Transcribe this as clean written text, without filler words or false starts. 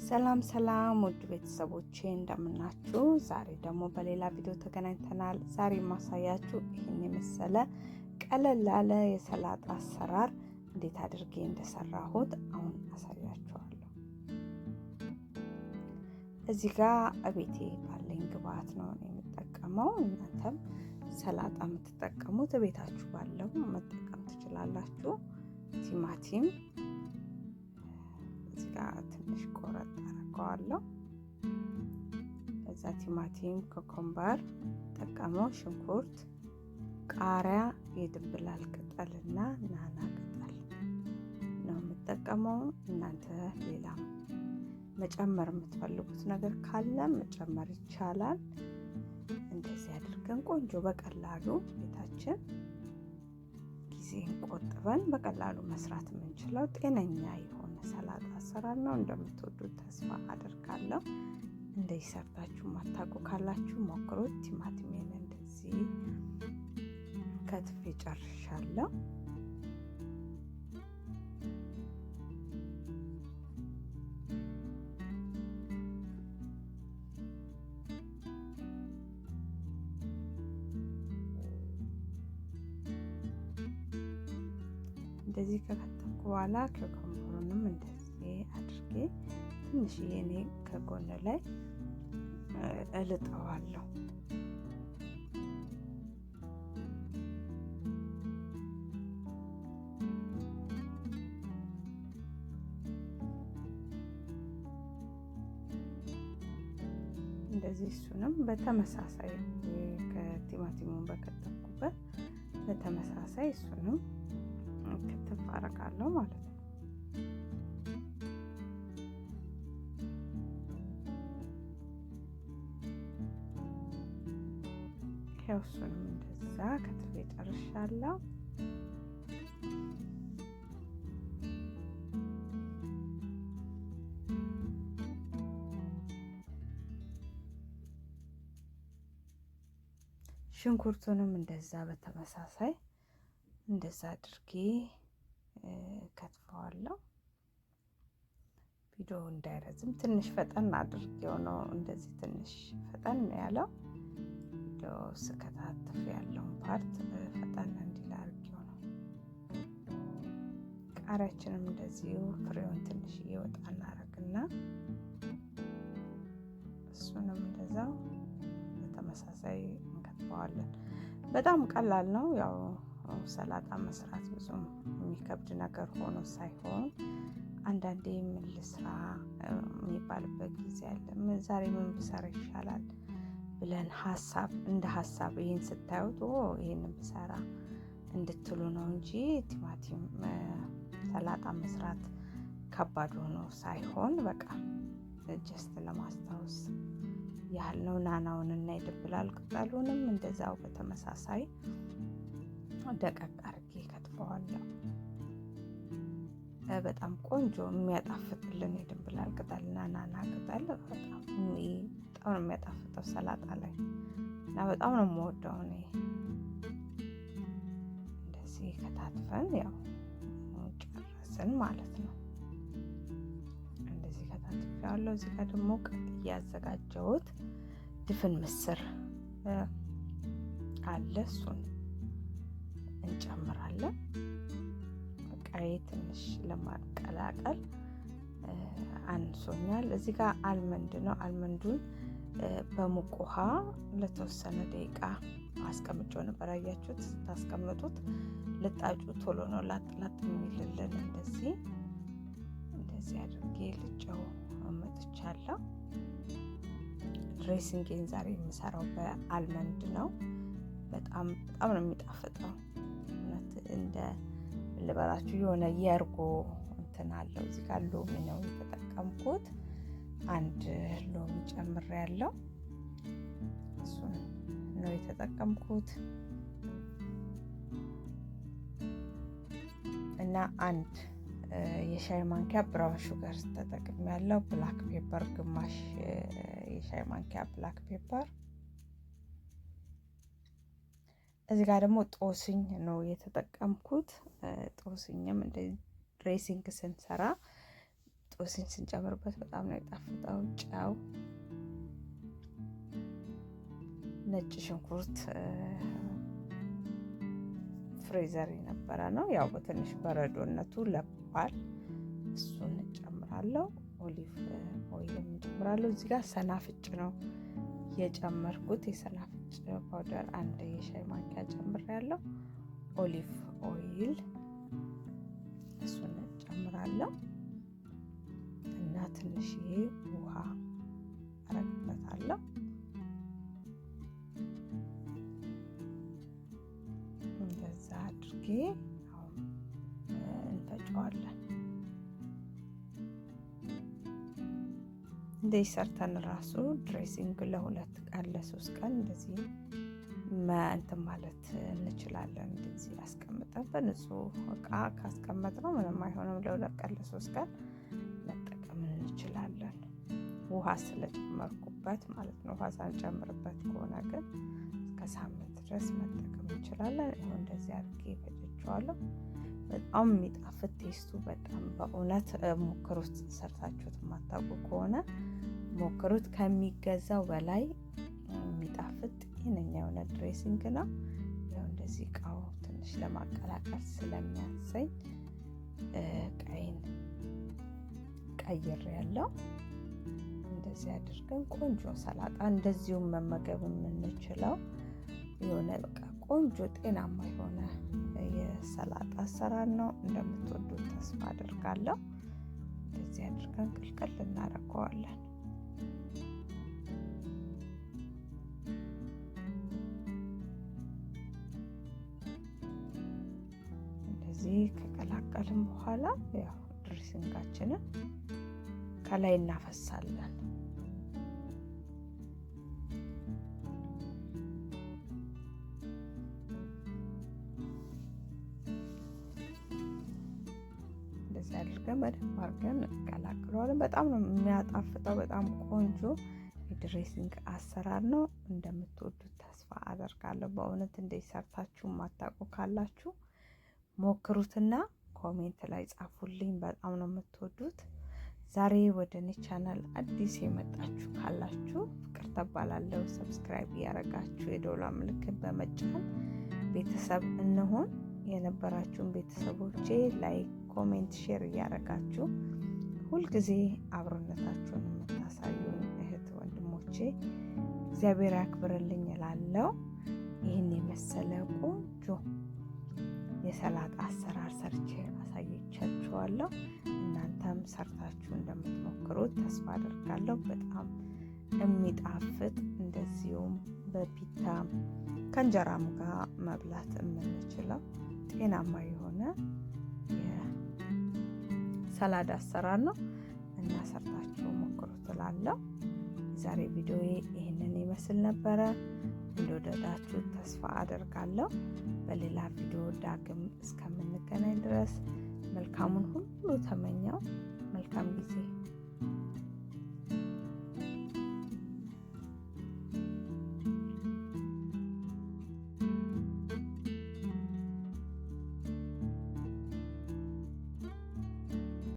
ሰላም ሰላም ውድ ቤተሰቦቼ እንደምናችሁ። ዛሬ ደግሞ በሌላ ቪዲዮ ተገናኝተናል። ዛሬ የማሳያችሁ ይህን የመሰለ ቀለል ያለ የሰላጣ አሰራር እንዴት አድርጌ እንደሰራሁት አሁን አሳያችኋለሁ። እዚህ ጋር እቤቴ ባለኝ ግብአት ነው የምጠቀመው። እናንተም ሰላጣ የምትጠቀሙት እቤታችሁ ባለው መጠቀም ትችላላችሁ። ቲማቲም እዚህ ጋር ትንሽ ቆረጥ አደርገዋለሁ። ከዛ ቲማቲም፣ cucumber ጠቀመው፣ ሽንኩርት፣ ቃሪያ፣ የድንብላል ቅጠልና ናና ቅጠል ነው የምጠቀመው። እናንተ ሌላም መጨመር የምትፈልጉት ነገር ካለ መጨመር ይቻላል። እንደዚህ አድርገን ቆንጆ በቀላሉ ቤታችን ጊዜን ቆጥበን በቀላሉ መስራት የምንችለው ጤነኛ የሆነ ሰላጣ አሰራር ነው። እንደምትወዱት ተስፋ አደርጋለሁ። እንደዚህ ሰርታችሁ ማታውቁ ካላችሁ ሞክሩት። ቲማቲሜን እንደዚህ ከትፌ ጨርሻለሁ። እንደዚህ ከከተፍኩ በኋላ cucumber ኡንም እንደዚህ አድርጌ ትንሽዬ እኔ ከጎን ላይ እልጠዋለሁ። እንደዚህ እሱንም በተመሳሳይ ከቲማቲሙን በከተፍኩበት በተመሳሳይ እሱንም ክትፍ አደርጋለሁ ማለት ነው። ያው እሱንም እንደዛ ከትፌ ጨርሻለሁ። ሽንኩርቱንም እንደዛ በተመሳሳይ እንደዛ አድርጌ ከትፈዋለሁ። ቪዲዮ እንዳይረዝም ትንሽ ፈጠን አድርጌው ነው እንደዚህ ትንሽ ፈጠን ያለው። ቪዲዮ ስከታትፍ ያለውን part ፈጠን እንዲል አድርጌው ነው። ቃሪያችንም እንደዚሁ ፍሬውን ትንሽ እየወጣ እናደርግና እሱንም እንደዛው በተመሳሳይ እንከትፈዋለን። በጣም ቀላል ነው። ያው ሰላጣ መስራት ብዙም የሚከብድ ነገር ሆኖ ሳይሆን አንዳንዴ ምን ልስራ የሚባልበት ጊዜ አለ። ዛሬ ምን ብሰራ ይሻላል ብለን ሀሳብ እንደ ሀሳብ ይህን ስታዩት ይህንን ብሰራ እንድትሉ ነው እንጂ ቲማቲም ሰላጣ መስራት ከባድ ሆኖ ሳይሆን በቃ just ለማስታወስ ያህል ነው። ናናውን እና የድንብላል ቅጠሉንም እንደዛው በተመሳሳይ ደቀቅ አድርጌ ከትፈዋለሁ። በጣም ቆንጆ የሚያጣፍጥልን የድንብላል ቅጠልና ናና ቅጠል በጣም ነው የሚያጣፍጠው ሰላጣ ላይ እና በጣም ነው የምወደው እኔ። እንደዚህ ከታትፈን ያው ጨረስን ማለት ነው። እንደዚህ ከታትፌዋለሁ። እዚህ ጋር ደግሞ ቀጥ እያዘጋጀሁት ድፍን ምስር አለ፣ እሱን እንጨምራለን። ቀይ ትንሽ ለማቀላቀል አንሶኛል። እዚህ ጋር almond ነው። almond ኡን በሙቅ ውሃ ለተወሰነ ደቂቃ አስቀምጬው ነበር። አያችሁት? ስታስቀምጡት ልጣጩ ቶሎ ነው ላጥ ላጥ የሚልልን። እንደዚህ እንደዚህ አድርጌ ልጨው መጥቻለሁ። dressing ኤን ዛሬ የምሰራው በ almond ነው። በጣም በጣም ነው የሚጣፍጠው። እውነት እንደ ልበላችሁ የሆነ የእርጎ እንትን አለው። እዚህ ጋር ሎሚ ነው የተጠቀምኩት። አንድ ሎሚ ጨምሬያለሁ። እሱን ነው የተጠቀምኩት እና አንድ የሻይ ማንኪያ brown sugar ተጠቅሜያለሁ። Black pepper ግማሽ የሻይ ማንኪያ black pepper። እዚህ ጋር ደግሞ ጦስኝ ነው የተጠቀምኩት። ጦስኝም እንደ dressing ስንሰራ ጦስኝ ስንጨምርበት በጣም ነው የሚጣፍጠው። ጨው፣ ነጭ ሽንኩርት freezer የነበረ ነው፣ ያው በትንሽ በረዶነቱ ለቋል። እሱን እጨምራለሁ። Olive oil እጨምራለሁ። እዚህ ጋር ሰናፍጭ ነው የጨመርኩት። የሰናፍጭ powder አንድ የሻይ ማንኪያ ጨምሬያለሁ። Olive oil እሱን እጨምራለሁ እና ትንሽዬ ውሃ አረግበታለሁ። እንደዛ አድርጌ አሁን እንፈጨዋለን። እንደዚህ ሰርተን ራሱ dressing ለ2 ቀን ለ3 ቀን እንደዚህ እንትን ማለት እንችላለን። እንደዚህ አስቀምጠን በንጹህ እቃ ካስቀመጥነው ምንም አይሆንም። ለ2 ቀን ለ3 ቀን መጠቀም እንችላለን። ውሃ ስለጨመርኩበት ማለት ነው። ውሃ ሳንጨምርበት ከሆነ ግን እስከ ሳምንት ድረስ መጠቀም እንችላለን። ይኸው እንደዚህ አድርጌ ፈጭቼዋለሁ። በጣም የሚጣፍጥ taste ኡ በጣም በእውነት ሞክሩት። ሰርታችሁት የማታውቁ ከሆነ ሞክሩት። ከሚገዛው በላይ የሚጣፍጥ ጤነኛ የሆነ dressing ነው። ያው እንደዚህ እቃው ትንሽ ለማቀላቀል ስለሚያንሰኝ ቀይን ቀይር ያለው እንደዚህ አድርገን ቆንጆ ሰላጣ እንደዚሁም መመገብ የምንችለው የሆነ በቃ ቆንጆ ጤናማ የሆነ የሰላጣ አሰራር ነው። እንደምትወዱት ተስፋ አደርጋለሁ። እንደዚህ አድርገን ቅልቅል እናደርገዋለን። እንደዚህ ከቀላቀልን በኋላ ያው ድሬሲንጋችንን ከላይ እናፈሳለን። እንደዚህ አድርገን በደንብ አድርገን እንቀላቅለዋለን። በጣም ነው የሚያጣፍጠው። በጣም ቆንጆ የ dressing አሰራር ነው። እንደምትወዱት ተስፋ አደርጋለሁ። በእውነት እንደዚህ ሰርታችሁ የማታውቁ ካላችሁ ሞክሩትና comment ላይ ጻፉልኝ። በጣም ነው የምትወዱት። ዛሬ ወደ እኔ ቻናል አዲስ የመጣችሁ ካላችሁ ፍቅር ተባላለሁ። Subscribe እያደረጋችሁ የደወል ምልክት በመጫን ቤተሰብ እንሆን። የነበራችሁን ቤተሰቦቼ like፣ comment፣ share እያደረጋችሁ ሁልጊዜ አብሮነታችሁን የምታሳዩን እህት ወንድሞቼ እግዚአብሔር ያክብርልኝ እላለሁ። ይህን የመሰለ ቆንጆ የሰላጣ አሰራር ሰርቼ አሳይቻችኋለሁ። እናንተም ሰርታችሁ እንደምትሞክሩት ተስፋ አደርጋለሁ። በጣም የሚጣፍጥ እንደዚሁም በፒታ ከእንጀራም ጋር መብላት የምንችለው ጤናማ የሆነ የሰላዳ አሰራር ነው እና ሰርታችሁ ሞክሩት እላለሁ። ዛሬ ቪዲዮዬ ይህንን ይመስል ነበረ። እንደወደዳችሁ ተስፋ አደርጋለሁ። በሌላ ቪዲዮ ዳግም እስከምንገናኝ ድረስ መልካሙን ሁሉ ተመኘው። መልካም ጊዜ።